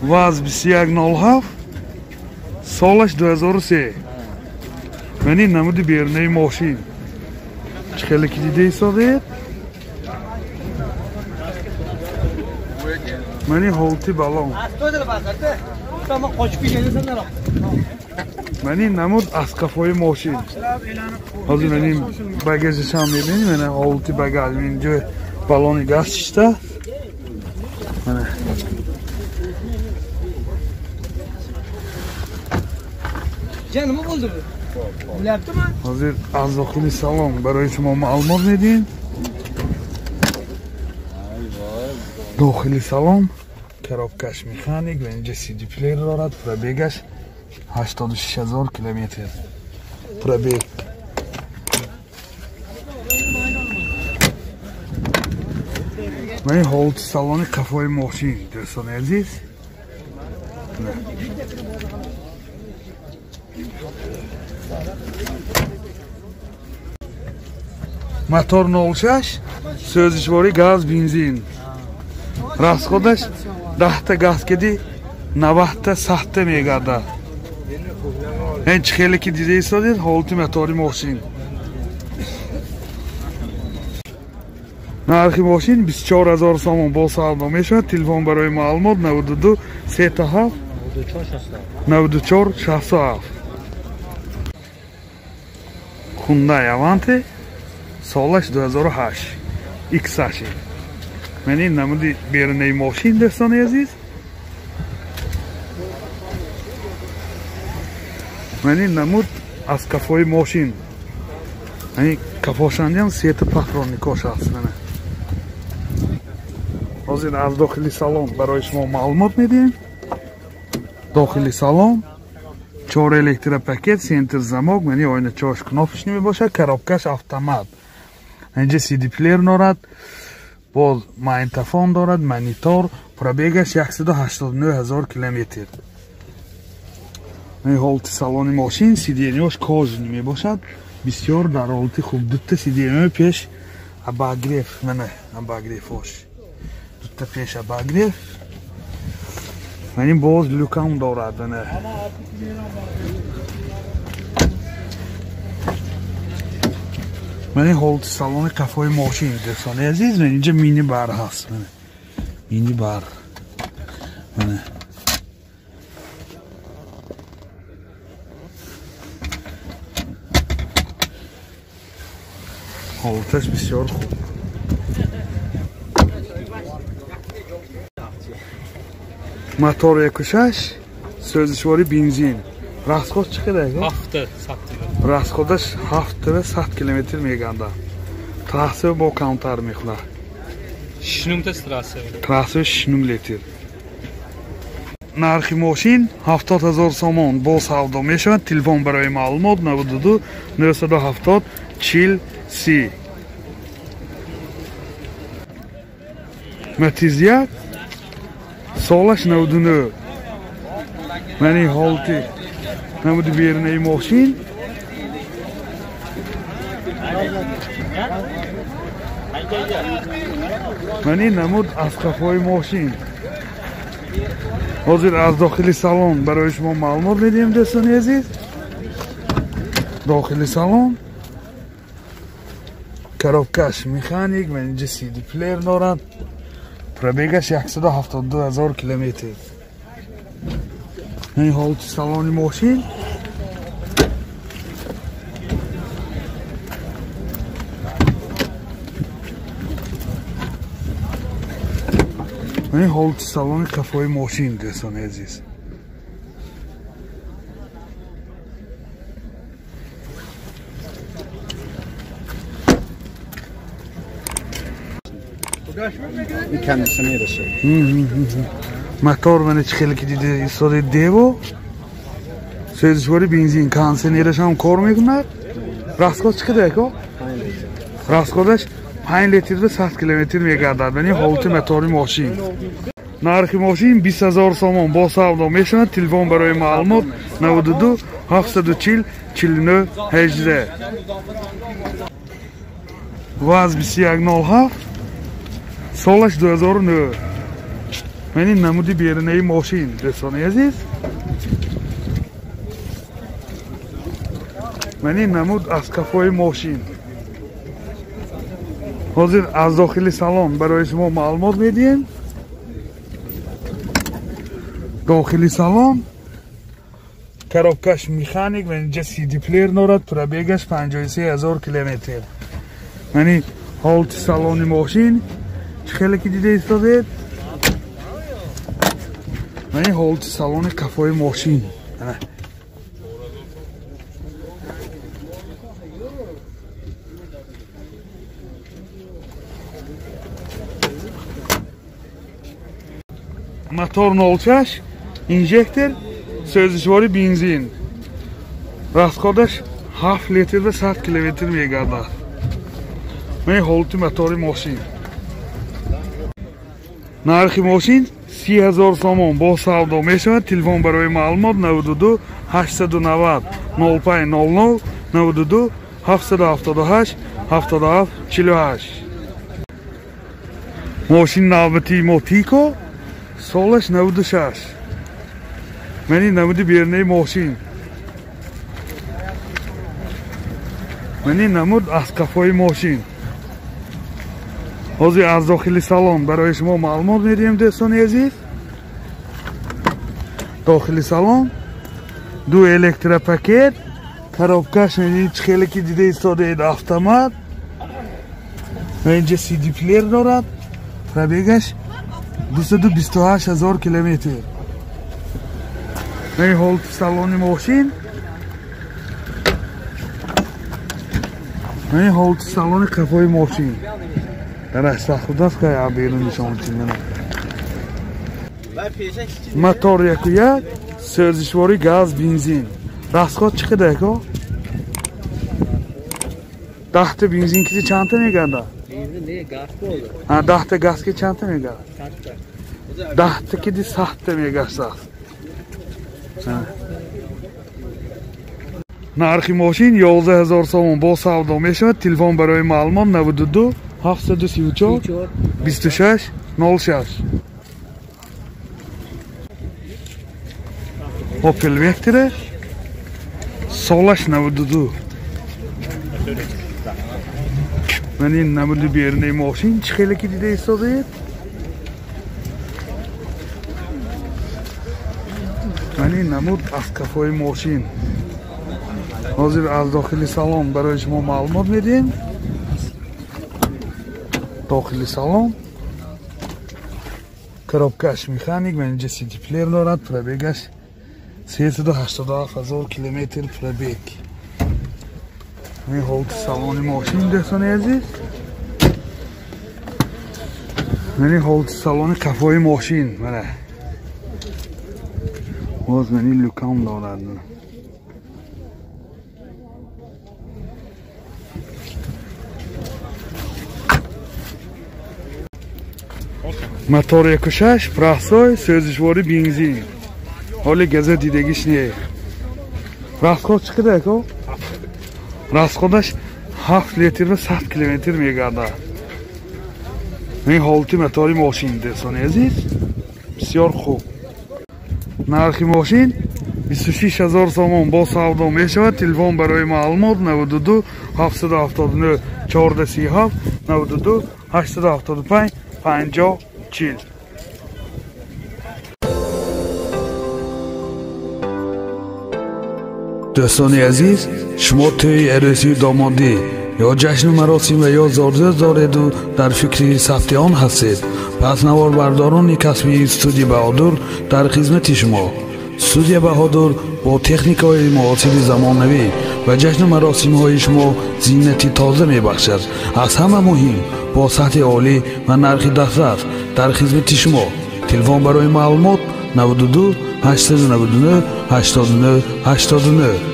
ВАЗ 2107, солаш 2003. Мани намуди берунаи мошин. Чӣ хеле ки дида истодед? Мани ҳолати балон. Мани намуд аз қафои мошин. Ҳозир мани багажашам мебинем, мана ҳолати багаж. Инҷо балони газ шишта. Мана. Nima bo'ldi bu? Bo'lyaptimi? Hozir аз дохили салон барои шумо маълумот медиҳем. Дохили салон коробкаш механик ва инҷа CD плеер дорад. Пробегаш 86 000 километр. Пробег. Мани ҳолати салони қафои мошин, дӯстони азиз. Мотор 06, сӯзишворӣ газ, бензин. Расходаш 10 та газ кеди 90 та 100 та мегардад. Ин чӣ хеле ки дида истодед ҳолати мотори мошин. Нархи мошин 24 000 сомон, бо савдо мешавад. Телефон барои маълумот 92 37 94 67. Hyundai Avante, солаш 2008, X8. Мани намуди берунаи мошин, дӯстони азиз. Мани намуд аз кафои мошин. Мани кафошандиам сета патронникош аст. Мана. Ҳозир аз дохили салон барои шумо маълумот медиҳем. Дохили салон чор электропакет, центр замок, мани ойначаош кнопочный мебошад, коробкаш автомат. Инҷа CD плеер дорад, боз магнитофон дорад, монитор, пробегаш 189 000 километр. Ин ҳолати салони мошин, сиденьяш кожаный мебошад, бисёр дар ҳолати хуб. Дута сиденьяи пеш обогрев, мана обогревош. Дута пеш обогрев. Мани боз люкам дорад, мана. Мани ҳолати салони қафои мошин, дӯстони азиз, ман инҷа мини бар ҳаст, мана. Мини бар. Мана. Ҳолаташ бисёр хуб. Мотор 1.6, сӯзишворӣ бензин. Расход чӣ қадар? 7 100. Расходаш 7 100 километр мегардад. Трасса бо камтар мехӯрад. 6 трасса. Трасса 6 литр. Нархи мошин 70 000 сомон, бо савдо мешавад. Телефон барои маълумот 92 970 40 30. Матиз 1, солаш 99. Мани ҳолати намуди берунаи мошин. Мани намуд аз қафои мошин. Ҳозир аз дохили салон барои шумо маълумот медиҳем, дӯстони азиз. Дохили салон коробкаш механик, ман инҷа CD плеер дорад. Пробегаш 172 000 километр. Ин ҳолати салони мошин. Ин ҳолати салони қафои мошин, дӯстони азиз. Кондиционераше. Мотор мана чӣ хеле ки дида истодаи дево. Сӯзишворӣ бензин, кондиционераш ҳам кор мекунад. Расход чӣ қадар ако? Расходаш 5 литр 100 километр мегардад. Мани ҳолати мотори мошин. Нархи мошин 20 000 сомон, бо савдо мешавад. Телефон барои маълумот 92 740 49 18. ВАЗ 2107, солаш 2009. Ман ин намуди берунаи мошин, дӯстони азиз. Ман ин намуд аз кафои мошин. Ҳозир аз дохили салон барои шумо маълумот медиҳем. Дохили салон коробкаш механик ва инҷа CD плеер дорад, пробегаш 53 000 километр. Мани ҳолати салони мошин чӣ хеле ки дида истодед. Мани ҳолати салони кафои мошин. Мотор 06, инжектор, сӯзишвори бензин. Расходаш 7 литр ва 100 километр мегардад. Ман ҳолати мотори мошин. Нархи мошин 30 000 сомон бо савдо мешавад. Телефон барои маълумот 92 890 05 00 92 778 77 48. Мошин навбатии мо Тико, солаш 96. Мани намуди берунаи мошин. Мани намуд аз кафои мошин. Ҳозир аз дохили салон барои шумо маълумот медиҳем, дӯстони азиз. Дохили салон ду электропакет, коробкаш чӣ хеле ки дида истодаед автомат. Ва инҷа CD плеер дорад. Пробегаш 228 000 километр. Ман ҳолати салони мошин. Ман ҳолати салони кафои мошин. Дар сахудас кай берун нишон медиҳам. Мотор 1.1, сӯзишвори газ, бензин. Расход чӣ қадар ко? 10 та бензин ки чандта мегардад? Бензин не, газ bo'ldi. 10 та газ ки чандта мегардад? 10 та киди 100 та мегаштааст. Нархи мошин 11 000 сомон бо савдо мешавад. Телефон барои маълумот 92 734 26 06. Opel Vectra, солаш 92. Ман ин намуди берунаи мошин чӣ хеле ки дида истодаед. Ман ин намуд аз кафои мошин. Ҳозир аз дохили салон барои шумо маълумот медиҳем. Дохили салон коробкаш механик, ва инҷа CD плеер дорад, пробегаш 387 000 километр пробег. Ин ҳолати салони мошин, дӯстони азиз. Мани ҳолати салони кафои мошин. Мана. Боз мани люкам дорад. Мотор 1.6, простой, сӯзишвори бензин. Ҳоли газа дидагиш не. Расход чӣ қадар ко? Расходаш 7 литр ва 100 километр мегардад. Ин ҳолати мотори мошин, дӯстони азиз. Бисёр хуб. Нархи мошин 26 000 сомон бо савдо мешавад. Телефон барои маълумот 92 779 14 37 92 875 50 40. Дӯстони азиз, шумо тӯи арӯсию домодӣ ё ҷашну маросим ва ё зодрӯз дореду дар фикри сабти он ҳастед, пас наворбардорони касбии студия Баҳодур дар хизмати шумо. Студия Баҳодур бо техникаҳои муосири замонавӣ ва ҷашну маросимҳои шумо зинати тоза мебахшад. Аз ҳама муҳим, бо сатҳи олӣ ва нархи дастрас дар хизмати шумо. Телефон барои маълумот 92 899 89 89.